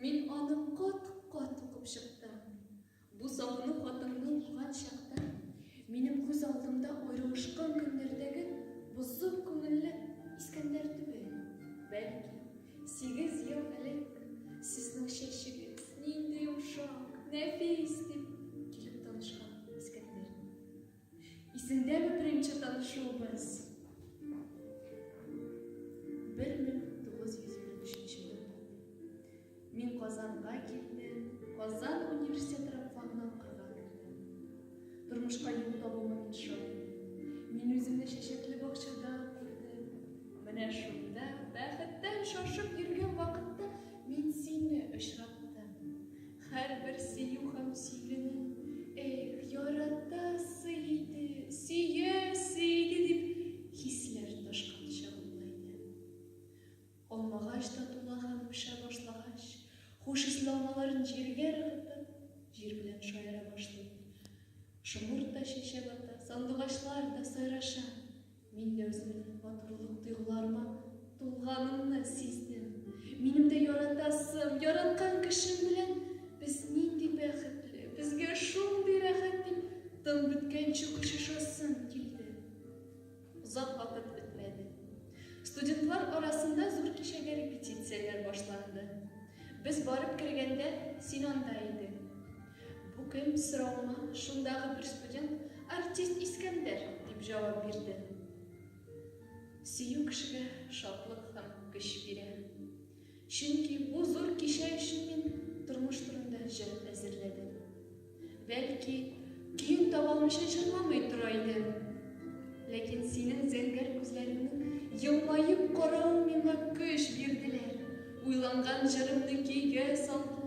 Мин аны кат-кат укып чыктым. Бу сагыну хатыңны укыган чакта, минем күз алдымда аерылышкан көннәрдәге бозык күңелле Искәндәр түгел, бәлки, сигез ел элек сезнең чәчегез нинди йомшак, нәфис дип килеп танышкан Искәндәр. Исеңдәме беренче танышуыбыз? 1923 ел. Мин Казанга килдем, Казан университеты рабфагына укырга кердем. Тормышка юл табуыма мин шат. Мин үземне чәчәкле бакчада күрдем. Менә шунда, бәхеттән шашып йөргән вакытта мин сине очраттым. Һәрбер сөю һәм сөйгәнең, эх, яратасы иде, сөясе иде дип хисләр ташкан чагы була иде. Алмагач та тула һәм пешә башлагач, хуш исле алмаларын җиргә ыргытып, җир белән шаяра башлый. Шомырт та чәчәк ата, сандугачлар да сайраша. Мин дә үземнең матурлык тойгыларыма тулганымны сиздем. Минем дә яратасым, яраткан кешем белән без нинди бәхетле, безгә шундый рәхәт дип, тын беткәнче кочышасым килде. Озак вакыт үтмәде. Студентлар арасында зур кичәгә репетицияләр башланды. Без барып кергәндә, син анда идең. Бу кем соравыма шундагы бер студент Артист Искәндәр дип җавап бирде. Сөю кешегә шатлык һәм көч бирә. Чөнки бу зур кичә өчен мин тормыш турында җыр әзерләдем. Бәлки, көен таба алмыйча җырламый тора идем. Ләкин синең зәңгәр күзләреңнең елмаеп каравың миңа көч бирделәр. Уйланган җырымны көйгә салдылар.